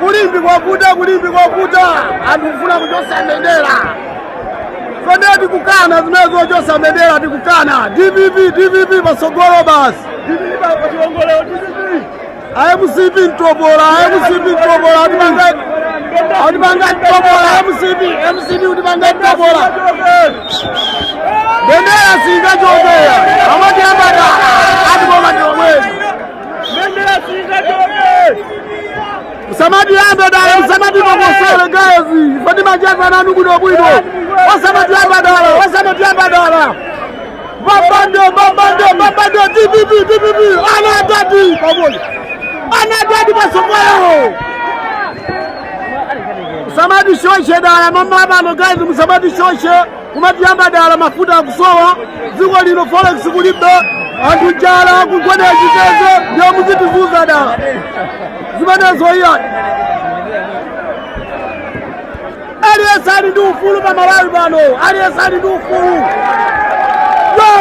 Ku Limbe kwavuta, ku Limbe kwavuta, anthu kufuna kuchosa mbendera. Kodi tikukana zimene zochosa mbendera, tikukana. DPP, DPP pasogolo basi. MCP mtopola, MCP mtopola, atipanga atipanga mtopola MCP, MCP utipanga mtopola. Bendera singachoke, amatiyamba dala, atikoma ndiomwezi. Musamatiyambe dala, musamatipokosere guys, ife timacheza nanu bwinobwino. Osamatiyamba dala, osamatiyamba dala. Mbambande, mbambande, mbambande, DPP, DPP, ana adadi pamoja, ana adadi pasogolo. Musamatishoshe dala mama pano guys, musamatishoshe kumatiyamba dala, mafuta akusowa dziko lino, forex kulibe, anthu njala, kugwedera chitezo, ndiyo muzitizuza dala zimenezo iya. Aliyense ali ndi ufulu pa Malawi pano, aliyense ali ndi ufulu. Yo!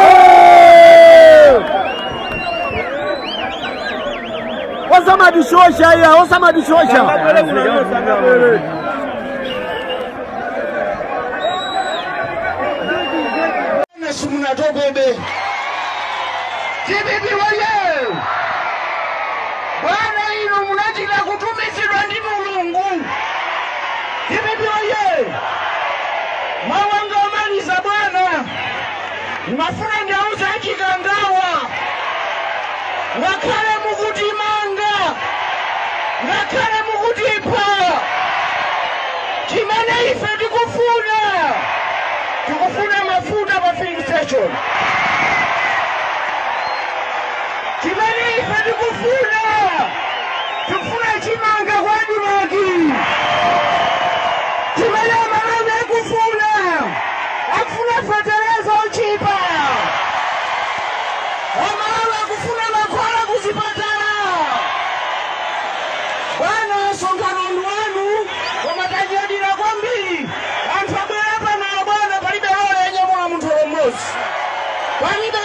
Osamatishosha iya, osamatishosha. Simunatopebe. DPP woye! Bwana, inu munachita kutumizidwa ndi Mulungu. DPP woye! Mawu anga omaliza, bwana, ndimafuna ndiauze achikangawa, ngakhale mukutimanga, ngakhale mukutipha, chimene ife tikufuna, tikufuna mafuta pa filling station. Chimene ife tikufuna, tikufuna chimanga kwa ADMARC. Chimene Amalawi akufuna, akufuna fetereza ochipa. Amalawi akufuna mankhwala kuzipatala. Bwana, msonkhano ndi wanu, koma tanyadira kwambiri anthu abwera pano. Bwana, palibe lole yanyamula munthu mmodzi, palibe.